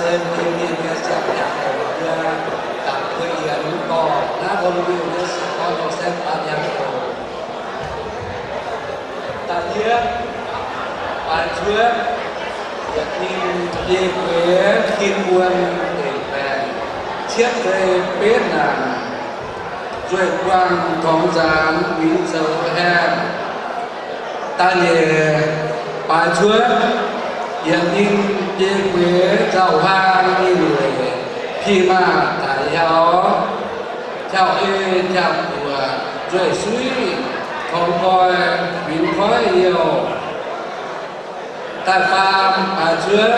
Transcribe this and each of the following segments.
Mienh nyei siang-hnyangx oc, yie dangc mbuo yienx dorh naaiv Oregon nyei sieqv dorn dorh saeng baan hnyangx oc. Da'yietv, baaix cuotv yietc ninh biei gueix tin wuonh deic-baengc cietv zei betv naanc, nzueic buangh tongx nzaanx winx zoux haengh. Da'nyeic, baaix cuotv yietc ninh biei gueix nzauh hlaang nyei lueic, pih maah daic hiauv, tiauv ei tiauv buoqc, nzueic suiv tongx nqoi winx koiv youh. Da'faam, baaix cuotv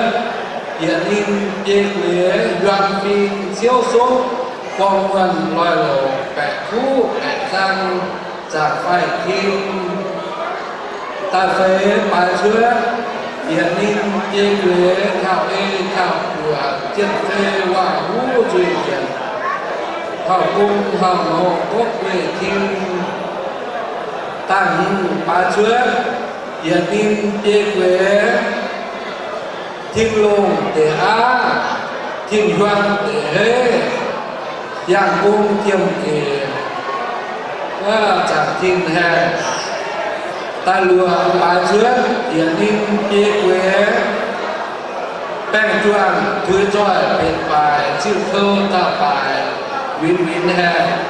yietc ninh biei gueix yuang fing ciouv sopv, gorngv muonh loi louc baeqc kuv baeqc zaang, zaangc faix-tin. Da'feix, baaix cuotv yietc ninh biei gueix tiauv ei tiauv buoqc, jien-fei waac-huv nzuih njiec, hauv gong hauv nouz gopv weih tin. Da'hmz, baaix cuotv yietc ninh biei gueix tin-longh deic aav, tin-hiuang deic heiv, yangh gong jiem gec, wuov zaangc tin haengh. Da'luoqc, baaix cuotv yietc ninh biei gueix baengh juangc tuix zoih benx baaic, ziuh kou dauh baaic, winx winx haengh.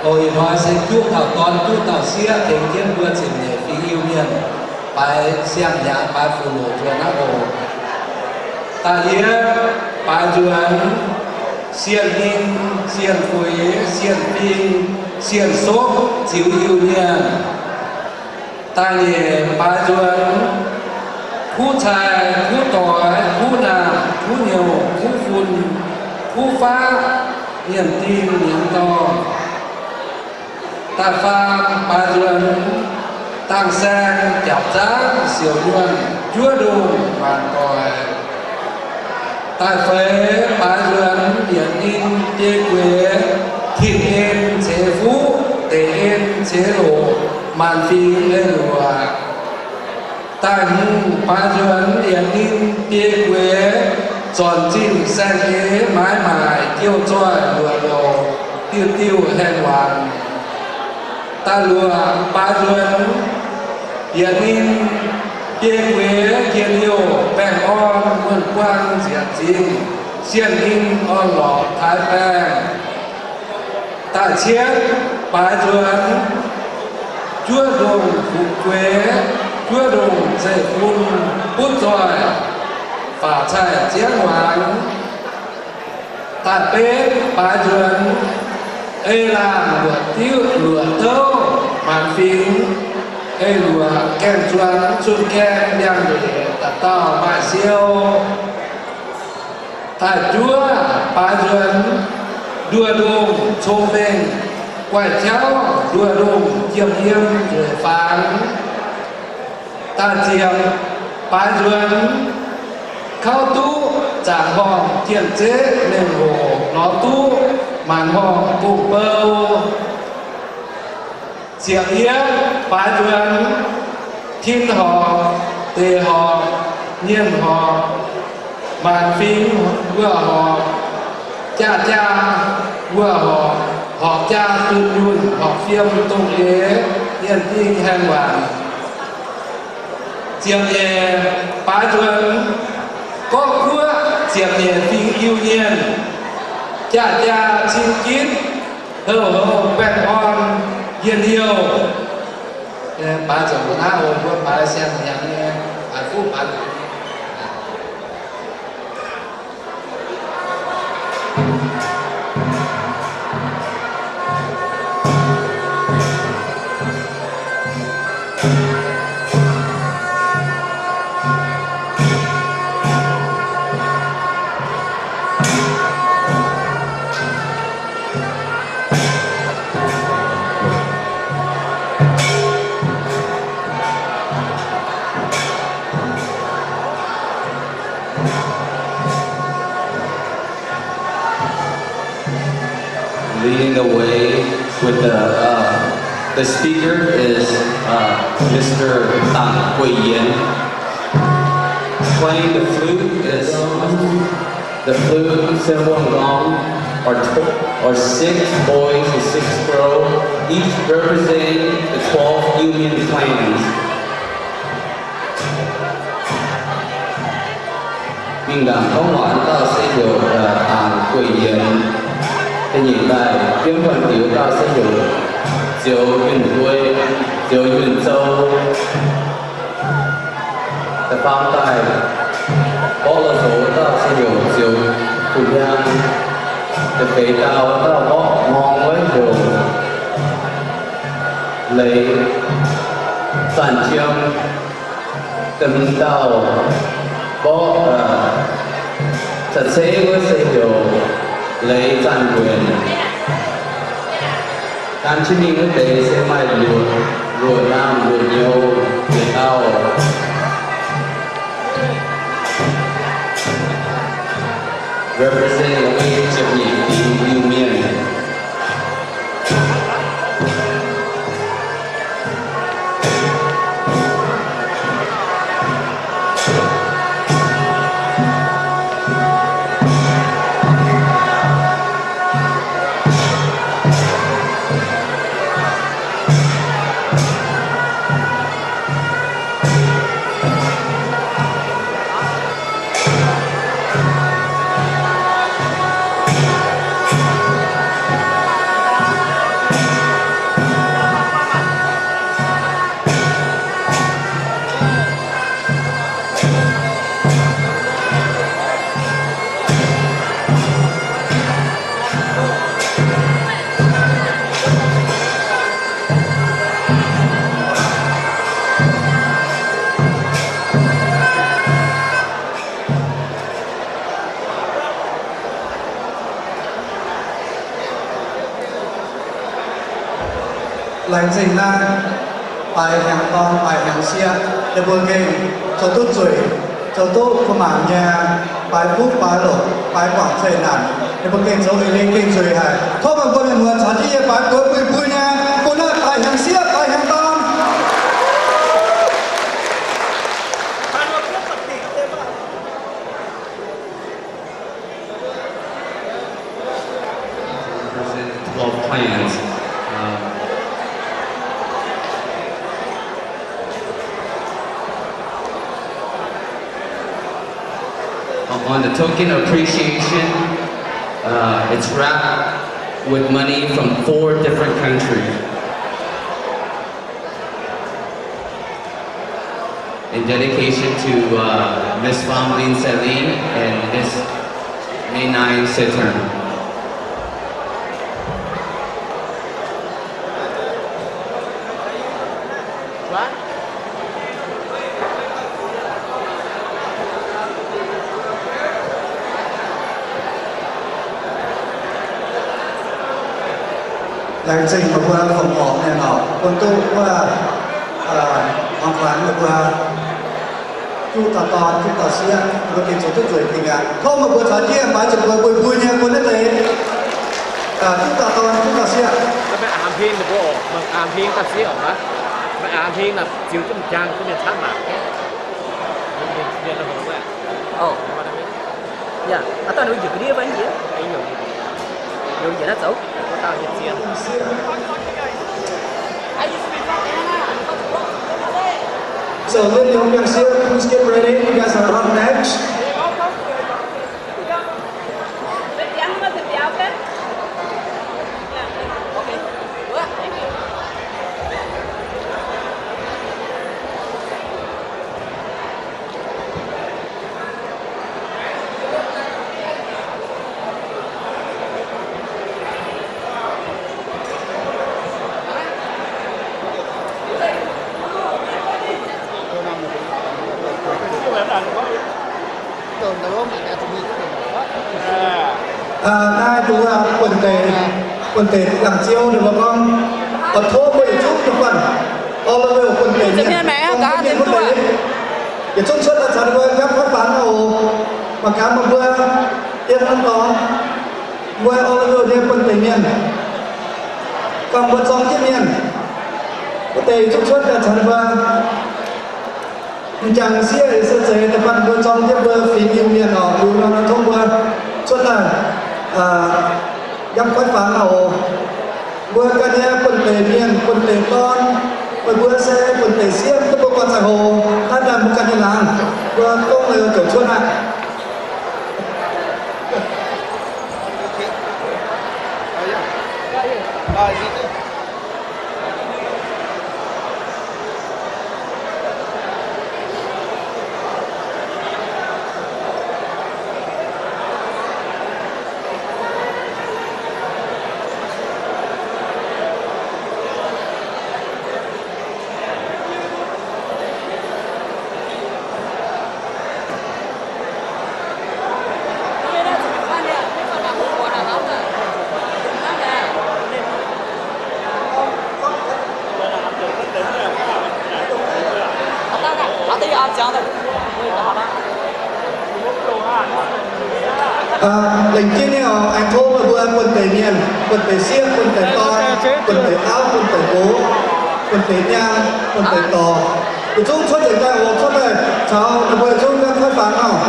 Oc, ih hnoi se juqv dauh dorn juqv dauh sieqv tengx jienv mbuo ziepc nyeic fingx Iu-Mienh baaix siang-hnyangx, baaix fu-loc nzuonx aqv oc. Da'yietv, baaix nzuonx sienh ninh, sienh fuix, sienh fing, sienh sopv ziux Iu-Mienh. Da'nyeic, baaix nzuonx kuv cai, kuv doix, kuv naamh, kuv nyouh, kuv fun, kuv faqv, mienh ding, mienh dorngh. Da'faam, baaix nzuonx dang saeng, jaapc zaangv, siouc nyuonh, juov ndongh, maanc doic. Da'feix, baaix nzuonx yietc ninh biei gueix, tin-en ceix fuqv, deic-en ceix loc, maanc fingx ei luoqc. Da'hmz, baaix nzuonx yietc ninh biei gueix, zornc zinh saeng-eix, maaiz maaic, jouh zoih, luoqc louc, diuh diuh haengh waanc. Da'luoqc, baaix nzuonx yietc ninh biei gueix, njien-youh, baengh orn, muonh guaan, nzieqc zingh, sienh ninh, orn-lorqc, taaix baengh. Da'cietv, baaix nzuonx juov ndongh fu'jueiv, juov ndongh zeiv-fun, butv zoih, faaux caih ziangv waanx. Da'betv, baaix nzuonx ei laangh luoqc diuv luoqc douv, maanc fingx ei luoqc, gaeng-zuangx cun gaeng, ndiangx-ndeic dauh dauh maaih siou. Da'juov, baaix nzuonx nduoh ndongh cong-mengh guaih jauv, nduoh ndongh jiem yiem nzueic fangx. Da'ziepc, baaix nzuonx kauv duqv zaangc horngh, jien-zeqv mengh hoc, lorz duqv maanc horngh gong-bou. Ziepc yietv, baaix nzuonx, tin horpc, deic horpc, mienh horpc, maanc fingx wuov horpc, jaa jaa wuov horpc, horpc jaa dunh yunh, horpc fiem dongh eix, mienh dingh haengh waanc. Ziepc nyeic, baaix nzuonx, gorqv guoqv ziepc nyeic fingx Iu-Mienh, jaa jaa cin gitv, houh houh baengh orn, njien-youh. Baaix zuqc mbuo naaiv oc, mbuo baaix siang-hnyangx nyei, baaix fuqv baaix luoqc. Leading the way with the, uh, the speaker is, uh, Mister Dangc Guiyin. Playing the flute is the flute, cymbal, and gong are tw-, are six boys and six girls, each representing the twelve Iu-Mien clans. Mingh ndaangc gorngv waac wuov dauh se heuc Dangc Guiyin. Da'nyeic daaih biomv buatc diuc dauh se heuc Ziouc Yunh Guei, Ziouc Yunh Zou. Da'faam daaih mborqv la'zoux dauh se heuc Ziouc Kuv Hiaang. Da'feix dauh dauh mborqv hmuangx wuov heuc Leiz Zanh Jiem. Da'hmz dauh mborqv ca'ceiv wuov se heuc Leiz Zanh Nquenc. Gan jienv mingh wuov deix se maaih luoqc, luoqc nyaanh luoqc nyouz yietc dauh. Represent wuov ziepc nyeic fingx Iu-Mienh. Laengz zingh naaiv baaix hnyangx dorn, baaix hnyangx sieqv, yie mbuo gengh zoux duqv zueiz, zoux duqv kuv mangc nyei, baaix fuqv baaix loc, baaix guangc zeqc naanc, yie mbuo gengh zoux eix leiz gengh zueiz haic. Tov meih mbuo mienh muoz caux jienv yie baaix buoz buiv bui nyei bun naaiv baaix hnyangx sieqv, baaix hnyangx dorn. Represent the twelve clans. Um, on the token of appreciation, uh, it's wrapped with money from four different countries. In dedication to, uh, Miss Pham Linh Sat Linh and Miss May Nine Sit Turn. Laengz zingh meih mbuo fongc horc mienh horc bun duqv wuov, aa, ของขวัญ meih mbuo juqv dauh dorn juqv dauh sieqv, mbuo gengh zoux duqv zueiz dingh aqv. Tov meih mbuo caux jienv maaiz zuqc mbuo buiv buiv nyei bun naaiv deix. Aa, zungv dauh dorn, zungv dauh sieqv. Meih aapv heng naaic mbuo oc, meih aapv heng dauh sieqv oc, meih aapv heng naaic ziux jienv m'jangc duqv mienh camv maah. Oh. Yeah, I thought it was your video, but yeah. So, Lin Yong Yang Sia, please get ready. You guys are up next. Aa, naaiv duqv buonv deix, buonv deix laangz ziouv ninh mbuo gorngv, oix tov mbuo yietc zungv da'faanh, all of you, buonv deix mienh, yietc zungv cuotv daaih caux ninh mbuo njapv kuaiv fangx oc. Mangc gaax meih mbuo yiem norm dorngx, mbuo all of you nyei buonv deix mienh, gorngv mbuo zorng jienv mienh, wuov deix yietc zungv cuotv daaih caux ninh mbuo m'jangc sieqv se zeiz da'faanh mbuo zorng jienv mbuo fingx Iu-Mienh oc. Liuz nor tov mbuo cuotv daaih njapv kuaiv fangx oc. Mbuo ganh nyei buonv deix mienh, buonv deix dorn, meih mbuo se buonv deix sieqv, duqv mbuo gorn-zaic hoc, naaiv daaih mbuo ganh nyei laangz, mbuo dongh liuz ziouc cuotv aqv. Aa, lengc jeiv nyei oc, aengx tov meih mbuo buonv deix mienh, buonv deix sieqv, buonv deix dorn, buonv deix auv, buonv deix nqox, buonv deix nyaanh, buonv deix dorc, yietc zungv cuotv nzengc daaih oc, cuotv daaih caux meih mbuo yietc zungv njapv kuaiv fangx oc.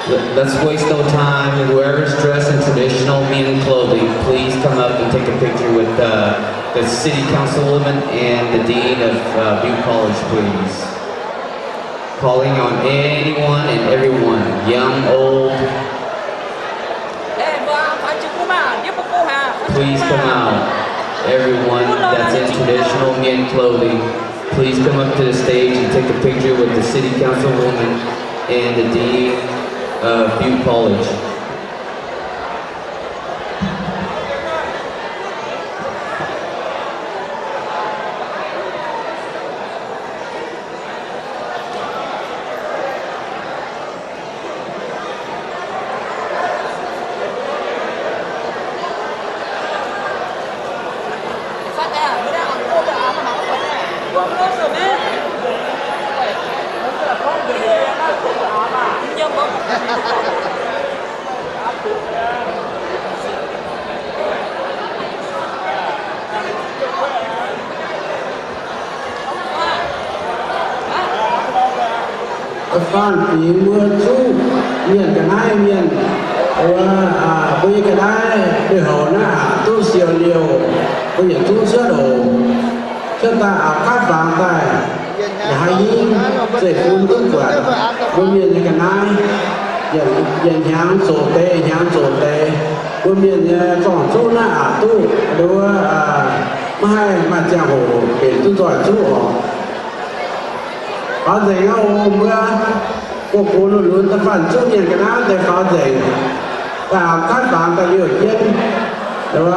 Let- Let's waste no time. Whoever's dressed in traditional Mien clothing, please come up and take a picture with uh, the city councilwoman and the dean of uh, Butte College, please. Calling on anyone and everyone, young, old. Please come out. Everyone that's in traditional Mien clothing, please come up to the stage and take a picture with the city councilwoman and the dean of Butte College. Da'faanh fingx mbuo zuqv mienh ga'naaiv mienh, wuov, aa, mbuo nyei ga'naaiv lui-houx naaiv aqc duqv siou liouh, mbuo yietc zungv cuotv oc. Cuotv daaih aqc kuaaiv fangx daaih, yaac haaix nyungc zeiv-fun duqv buatc mbuo mienh nyei ga'naaiv, yietc hnyangx zoqc deix, hnyangx zoqc deix, mbuo mienh nyei zorng-zuqv naaiv aqc duqv, wuov, aa, maiv haih maaih ziangh hoc benx duqv nzoih zuqv oc. Faaux nzengc aqv oc, mbuo gox gox lunx lunx da'faanh zuqv mienh ga'naaiv deix faaux nzengc, daaih aqc kuaaiv fangx daaih liouh jienv, wuov,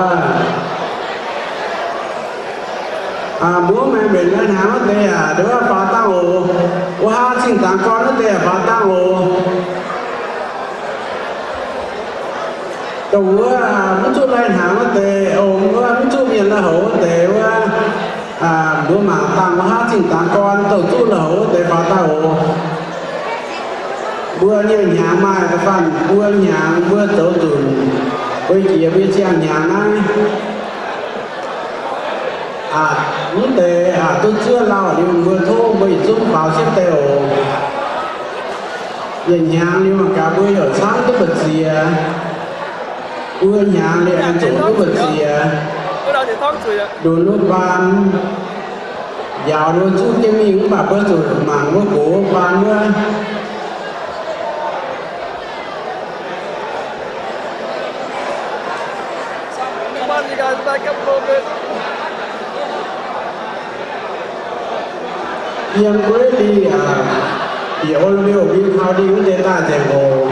aa, mbuo maengx mbenc lai-hnaangx wuov deix aac, nduov faaux dangh oc. Wuov haav zingh dangx gorn wuov deix aac faaux dangh oc. Dongh wuov, aa, mv zuqc lai-hnaangx wuov deix, ong wuov, mv zuqc mienh lai-houx wuov deix wuov, aa, mbuo mangc dangh wuov haav zingh dangx gorn, dongh zuqc lai-houx wuov deix faaux dangh oc. Mbuo nyei hnyangx maaih da'faanh mbuo hnyangx mbuo zoux nzunc. Mbuo jiex mbuo nyei ziangh hnyangx naaiv, aa, mv deix aa duqv zuov lauh liuz, mbuo tov mbuo yietc zungv faaux siepv deix oc. Yietc hnyangx liuz mangc gaax mbuo yaac camv duqv mbu'ziex. Buo hnyangx liuz aengx zuqc duqv mbu'ziex. Lunx wuov baan, njaaux ninh mbuo zuqc jienv mingh mv baac mbuo zuqc mangc mbuo gox wuov baan wuov. Yiem guei li aa, bieqc O L M L mingh taux dingh wuov deix daaih nzengc oc.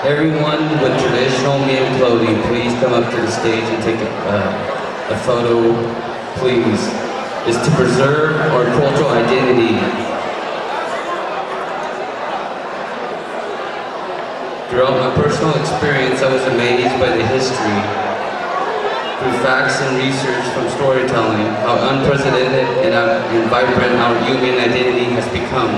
Everyone with traditional Mien clothing, please come up to the stage and take a, uh, a photo, please. It's to preserve our cultural identity. Throughout my personal experience, I was amazed by the history, through facts and research from storytelling, how unprecedented and, uh, and vibrant our Iu Mien identity has become.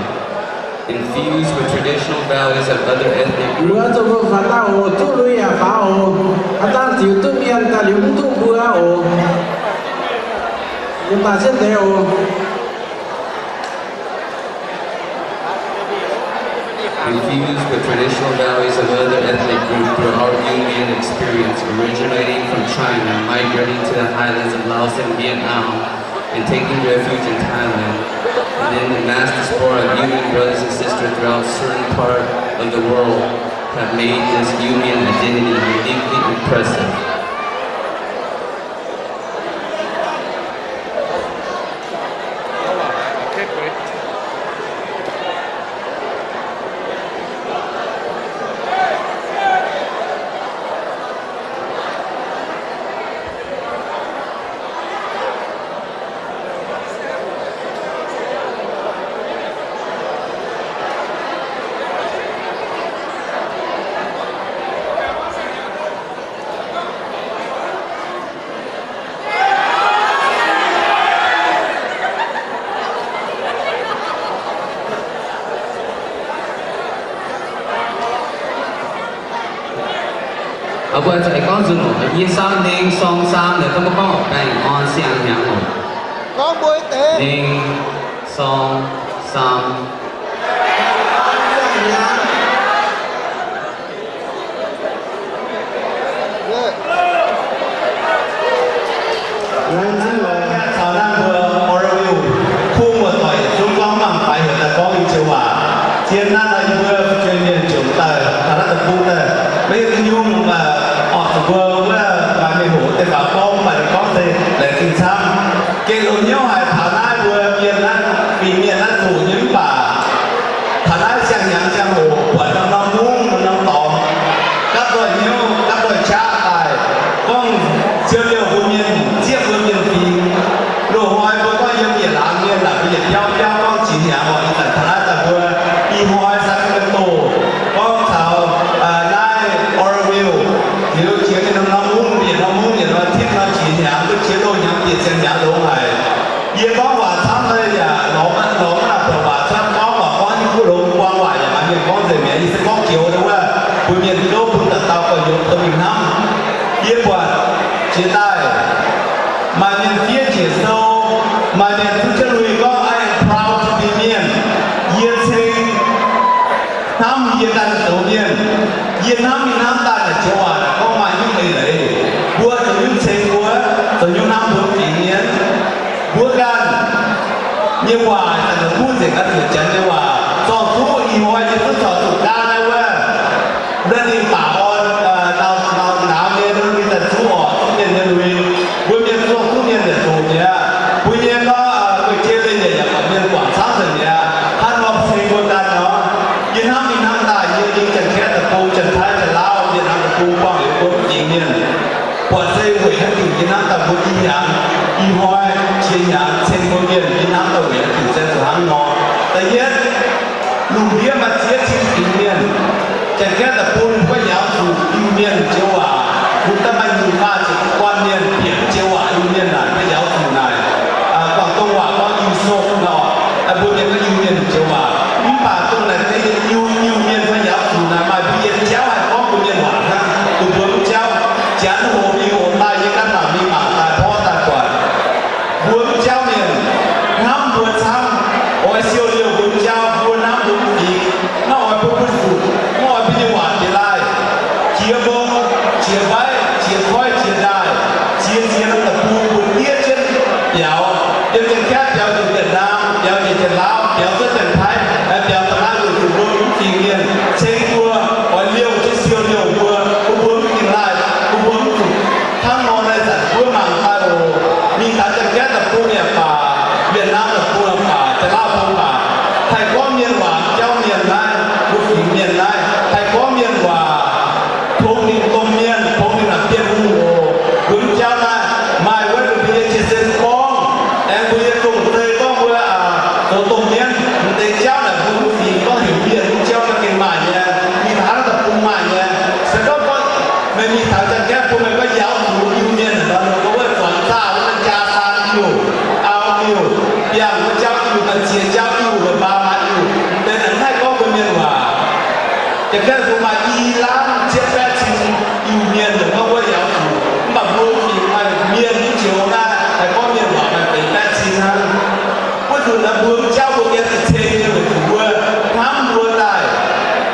Infused with traditional values of other ethnic groups. Mbuo zuqc mbuo faaux daaih oc, duqv lui yaac faaux oc. Aav dangh ziux duqv mienh daaih liuz mv duqv mbuo oc. Yiem daaih siepv deix oc. Infused with traditional values of other ethnic groups through our Iu Mien experience, originating from China, migrating to the highlands of Laos and Vietnam, and taking refuge in Thailand, and then the mass diaspora of Iu Mien brothers and sisters throughout certain part of the world have made this Iu Mien identity uniquely impressive. Mbuo za'gengh gorngv nzunc oc, yie sam ning song sam naaic, mv baac gorngv baengh orn siang-hnyangx oc. Gorngv mbuo deix ning song sam. Laengz zingh oc. Taux naaiv mbuo Oroville kuv muoz-doic yietc zungv gorngv mangc faix heuc daaih gorngv yie joux waac. Zien naaiv nor yie mbuo fu'jueiv mienh ziouc daaih taux naaiv deic-bung daaih, maiv hiuv duqv nyungc, orqc zuqc mbuo wuov maaih mienh hoc deix faaux gorngv, maaih deix gorngv se laengz zingh camv. Gengh loz-hnyouv haic taux naaiv mbuo mienh naaiv, fingx mienh naaiv zuqc nyei mv baac taux naaiv siang-hnyangx ziangh hoc buatc norm-norm mungv norm-norm dorngx, gapv nzoih hnyouv gapv nzoih qaqv daaih, gorngv siou liouh mbuo mienh zieqv mbuo mienh fingx. Loz-hnoi mbuo gorngv yiem yietc laangz mienh naaic, mbuo yietc biauv biauv gorngv qiex hnyangx oc. Ih zanc taux naaiv daaih mbuo i hnoi Sacramento gorngv taux naaiv Oroville liuz jiex mingh norm-norm mungv, yietc norm mungv yietc norm tipv nor qiex hnyangx, duqv qiex loz-hnyangx bieqc siang-hnyangx longx haic. Yie gorngv waac camv naaiv yaac lorz maiv, lorz maiv naaic buatc waac camv, gorngv waac gorngv nyei kuv longx buang waac yaac maaih mienh gorngv nzengc mi'aqv. Yie se gorngv joux wuov, mbuo mienh gouv bun dauh dauh gauh youz tov mingh hnamv. Yie buatc jiex daaih maaih mienh fiev njiec sou, maaih mienh duqv jienv lui gorngv, I am proud to be Mien. Yie ceng hnamv yie ganh zoux mienh. Yie hnamv mingh hnamv daaih naaic joux waac naaic gorngv maaih nyungc eix leiz. Mbuo zoux nyungc ceng mbuo, zoux nyungc hnamv mbuo fingx mienh. Mbuo ganh nyei waac zanc la'kuqv nzengc ganh zuqc janx nyei waac. Zorng-zuqv ih hnoi yie duqv zorng-zuqv gaanv naaiv wuov, naaiv ninh baac orn, nauz, nauz, nauz nyei, ninh daaih zuqv orqc, zuqv mienh nyei lui. Mbuo mienh zorng-zuqv mienh yietc zuqc mi'aqv. Mbuo nyei gorngv guei-jeiv leiz-nyeic yaac buatc mienh guangc camv nzengc mi'aqv. Hnangv nor se mbuo ganh nor, yie hnamv mingh hnamv daaih, yie mingh Janx-Kaeqv deic-bung, Janx-Taiv, Janx-Lauv, Vietnam deic-bung, buangh liuz mbuo mv fingx mienh, buatc se weic haaix diuc yie hnamv daaih mbuo i hnyangx, i hnoi, qiex hnyangx ceng mbuo mienh, yie hnamv daaih weic haaix diuc se zuqc hnangv nor. Da'yietv, lungh ndiev maaih ziex cin fingx mienh, Janx-Kaeqv deic-bung mbuo nyauz zuqc Iu-Mienh joux waac, mbuo daaih maaih nyungc faah ziepc guanh mienh bieqc joux waac Iu-Mienh naaic, mbuo nyauz zuqc naaic, Guangv Dong waac, Janx-kaeqv zuqc maaih i lamh cietv baeqv cin Iu-Mienh, ninh gorngv wuov yaac zuqc, mv baac mbuo fingx maaih mienh mv joux naaiv, haih gorngv mienh waac maaih deix baeqv cin hnangv. Wuov nzunc naaiv mbuo mv jauv mbuo gengh ceng nyei weic zuqc mbuo hnamv mbuo daaih,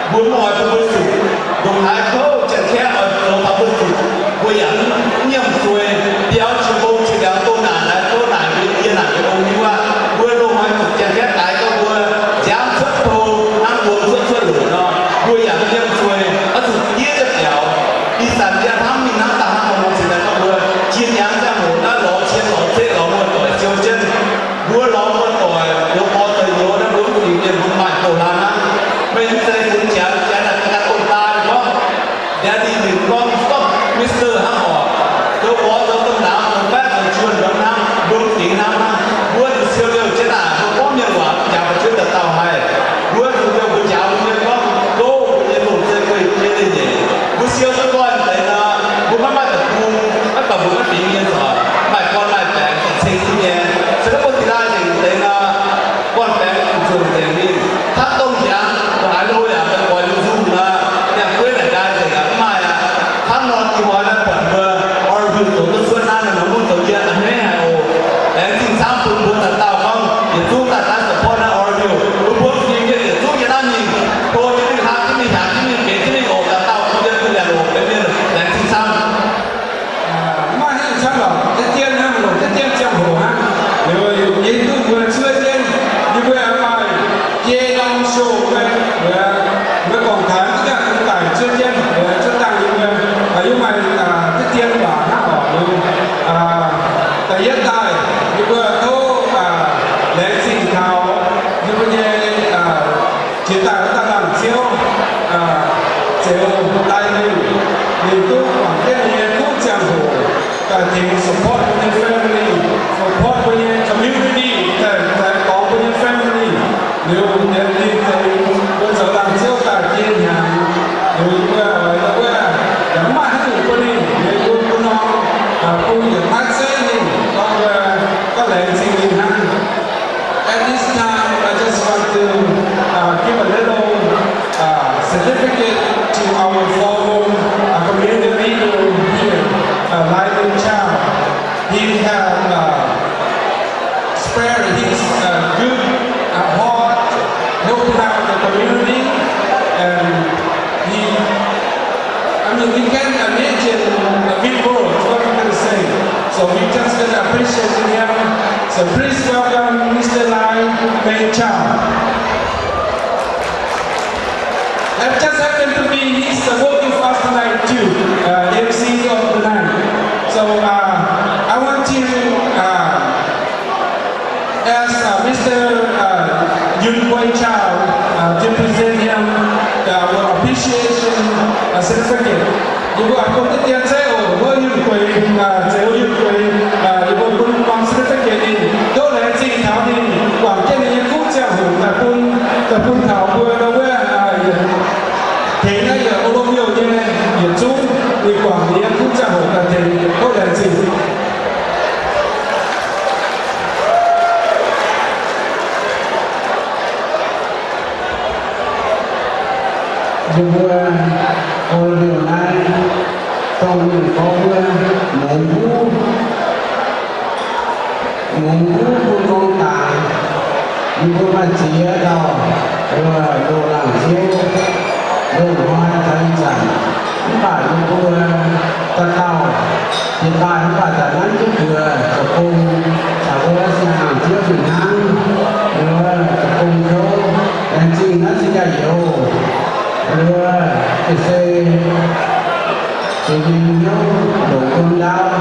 mbuo mv oix bun mbuo zuqc. Ndongc haaix kouv Janx-kaeqv oix zoux taux mbuo zuqc, mbuo yaac mv nyiemc zueiz. Biaux jiex mbong jiex ndiangx dongh naaic naaic dongh naaic mbuo yie naaic mbuo dongh hiuv aqv. Mbuo loz-hnoi zuqc Janx-kaeqv daix gorngv mbuo nziaamv cuotv to, hnangv wuom cuotv cuotv loc nor, mbuo yaac mv nyiemc zueiz, oix zuqc diev jienv biaux. Ih zanc yie hnamv mingh hnamv daaih hnangv nor, cingx daaih gorngv mbuo jiex ndiangx ziangh hoc naaiv lorz cien lorz ceqv lorz muoz-doic siou jienv. Mbuo lorz muoz-doic, zoux gorx zoux youz naaiv mbuo mv fingx mienh mbuo maaih douz-hlan hnangv. Meih mv zeiz funx Janx, Janx naaic ganh dongh daaih gorngv, Daddy ninh gorngv, stop, Mister hnangv oc. Zoux gorx zoux domh nauz zoux baeqv zoux juonh nor hnangv, mbuo mv fingx hnangv hnangv. Mbuo zuqc siou liouh jienv daaih, mbuo gorngv mienh waac mv jaax fu'jueiv dauh dauh haih. Mbuo zuqc liouh mbuo njaaux mbuo nyei gorngv, go mbuo nyei longc zei guei jiex leiz-nyeic. Mbuo siou duqv gorn deix nor, mbuo maiv maaih deic-bung, mv baac mbuo maiv fingx mienh oc. Maaih gorn maaih baengc ceng duqv nyei. Se gorngv mbuo dingh laai nzengc deix nor, gorn-baengx zuqc zuonc nzengc mingh. Hnangv dongh ndiangx, ndongc haaix hlo yaac daaih goix lungh nzungh nor, yangh gueiv naaic nqaai nzengc aqv, mv maaih aqv. Hnangv nor, ih hnoi naaiv buatc mbuo Oroville zoux duqv cuotv naaiv, naaiv mbuo zoux yie a'hneiv haic oc. Laengz zingh camv bun mbuo dauh dauh gorngv yietc zungv daaih daaih support naaiv Oroville. Mbuo mbuo fingx mienh yietc zungv yiem naaiv mingh, hlo jienv mingh, hlang jienv mingh, hiaangx jienv mingh, benx jienv mingh oc. Dauh dauh bun yie duqv nyanc oc, benx mienh laengz zingh camv. Mv maaih haaix nyungc camv lorqc, deix dien hnangv, deix dien ziangh hoc hnangv. Liuz yie duqv mbuo cuotv jienv, yie mbuo maaih jai norm show mbuo, mbuo gorngv taux duqv daaih cuotv jienv, cuotv dangh yie mbuo, yie maaih deix dien waac hnangv oc. Liuz da'yietv daaih, yie mbuo tov laengz zingh taux yie mbuo nyei jiex daaih wuov dauh laangz ziouv, Zeuz Lai Liuh, ninh duqv guangc jienv ninh nyei kuv ziangh hoc daaih tengx support mbuo nyei family, support mbuo nyei community, daaih, daaih gorngv mbuo nyei family. Liuz ninh, ninh tengx mbuo zoux laangz ziouv daaih jiex hnyangx. Liuz mbuo oix wuov, yaac mv maaih haaix nyungc bun ninh, liuz mbuo bun norm, bun yietc maiv zeiv ninh, gorngv mbuo gorngv laengz zingh ninh hnangv. At this time, I just want to, uh, give a little, uh, certificate to our former, uh, community leader here, uh, Lai Min Chao. He have, uh, spared his, uh, good, uh, heart, helping out the community, and he I mean, we can't imagine the big words what we're gonna say. So we just gonna appreciate him. So please welcome Mister Lai Min Chao. It just happened to be he's, uh, working for us tonight too, uh, M C of the night. So, uh, I want to, uh, ask, uh, Mister, uh, Yun Guay Chao, uh, to present him the, our appreciation, uh, certificate. Yie mbuo bun deix dien zeiv oc, mbuo Yun Guay, uh, Zeuz Yun Guay, uh, yie mbuo bun norm certificate ninh, tov laengz zingh taux ninh guangc jienv ninh nyei kuv ziangh hoc daaih bun, daaih bun taux mbuo ndau wuov, uh, yietc tengx naaiv yietc O Lo Miu nyei yietc zungv, ninh guangc ninh nyei kuv ziangh hoc daaih tengx, tov laengz zingh. Yie mbuo O Lo Miu naaiv, dongh ninh gorngv wuov mungz guv, mungz guv bun gorngv dangx. Yie mbuo maaih ziex dauh, loz-laangz ziouv, loz-hnoi taux ih zanc, mv baac yie mbuo dauh dauh jiex daaih mv baac daaih nanv duqv mbuox zoux gong caux mbuo laengz zingh laangz ziouv fih hnangv. Liuz zoux gong kouv, laengz zingh naaiv se jaax-youz. Liuz ga'sie zuqc mingh hnyouv longc bun ndaauv,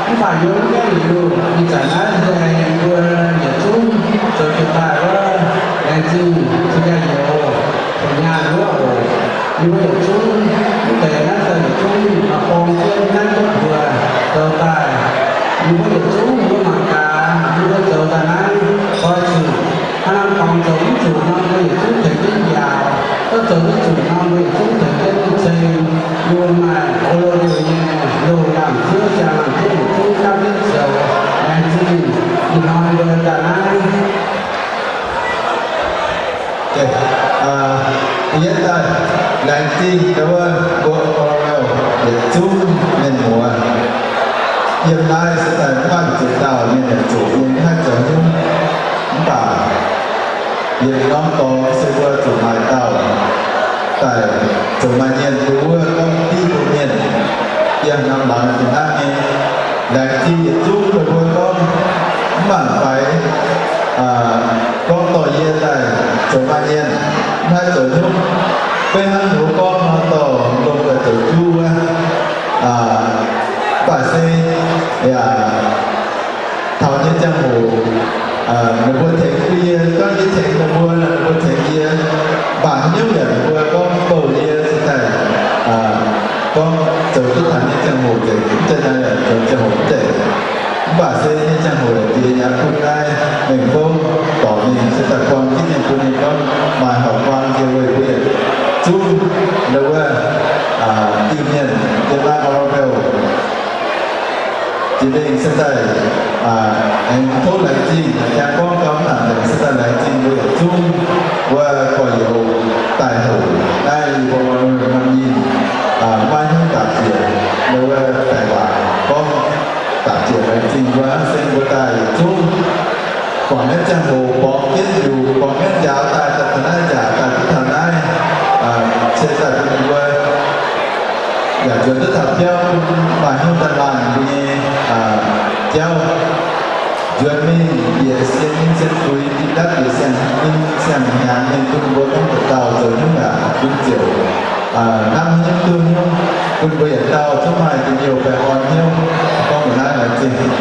mv baac yie mbuo mv gaengh liuz, ih zanc naaiv se aengx mbuo yietc zungv zoux jiex daaih wuov, laengz zingh se jaax-youz, zoux nyaanh wuov oc. Yie mbuo yietc zungv mv deix naaiv daaih yietc zungv maaih borng jienv nanv duqv mbuox zoux daaih. Yie mbuo yietc zungv mbuo mangc gaax, yie mbuo zoux daaih naaiv, koi zuqc haaix norm dorngx zoux mv zuqc nor, mbuo yietc zungv tengx jienv njaaux. Gorngv zoux duqv zuqc nor, mbuo yietc zungv tengx jienv duqv ceng. Yie mbuo maaih O Lo Miu nyei loz-laangz ziouv, ziangh laangz ziouv yietc zungv gapv jienv zoux. Laengz zingh ih hnoi mbuo daaih naaiv. Da'yietv daaih Laengz zingh ndau wuov mbuo Oroville yietc zungv mienh muoz. Yiem naaiv se daaih mv maaih ziex dauh mienh yaac zuqc yiem naaiv zoux hnyouv, mv baac yiem norm dorngx se mbuo zuqc maaih dauh daaih zoux maaih mienh bun wuov gorngv div bun mienh. Yiem norm laangz jiex naaiv nyei, laengz zingh yietc zungv mbuo gorngv mv mangc faix gorngv dorh yie daaih zoux maaih mienh, mv haih zoux hnyouv. Beiv hnangv mbuo gorngv nor dorh longc daaih zoux juv wuov, mv baac se yaac taux nyei ziangh hoc, ninh mbuo tengx yie, gorngv yie tengx ninh mbuo, ninh mbuo tengx yie, mangc hnyouv yaac ninh mbuo gorngv bouh yie se daaih gorngv zoux duqv taux nyei ziangh hoc nzengc, mv zeiz naaiv yaac zoux ziangh hoc mv zeiz. Mv baac se nyei ziangh hoc yaac jiex yaac bun naaiv mengh fouv dorc mingh se daaih buang jienv mingh bun ninh gorngv maaih horpc buang njiec weih mbuo yietc zungv ndau wuov Iu-Mienh yiem naaiv Oroville jiex mingh se daaih aengx tov laengz zingh, jangx gorngv gau mv nangc nzengc se daaih laengz zingh mbuo yietc zungv wuov gorx-youz daaih hoqc naaiv yie mbuo norm nyinh maiv hnyouv dapc jiex ndau wuov daaih waac gorngv dapc jiex laengz zingh mbuo hnangv se mbuo daaih yietc zungv guangc naaiv ziangh hoc borngz jienv liuc, borngz jienv njaaux daaih, daaih taux naaiv njaaux daaih duqv taux naaiv, se daaih bun mbuo yaac nzuonx duqv taux biauv bun maaih hnyouv daaih laanh mbuo nyei jauv. Nzuonx mingh bieqc sienx ninh sienx fuix, bieqc dapv bieqc siang-hnyangx mingh bun mbuo gorngv dauh dauh zoux hnyouv yaac bun ziouc hnamv hnyouv duqv hnyouv, bun mbuo yietc dauh zungv maaih njien-youh baengh orn hnyouv. Gorngv mbuo naaiv laengz zingh.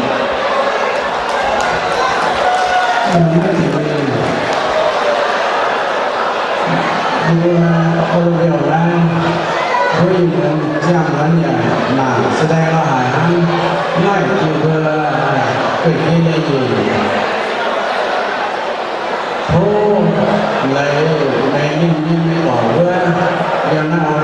Mbuo Oroville naaiv, mbuo Iu-Mienh ziangh hoc yaac mangc แสดง lo haic hnangv, maiv jiex mbuo gueic jiex nyei njiec. Tov leiz meix ninh nyei mienh dorc wuov, yiem naaiv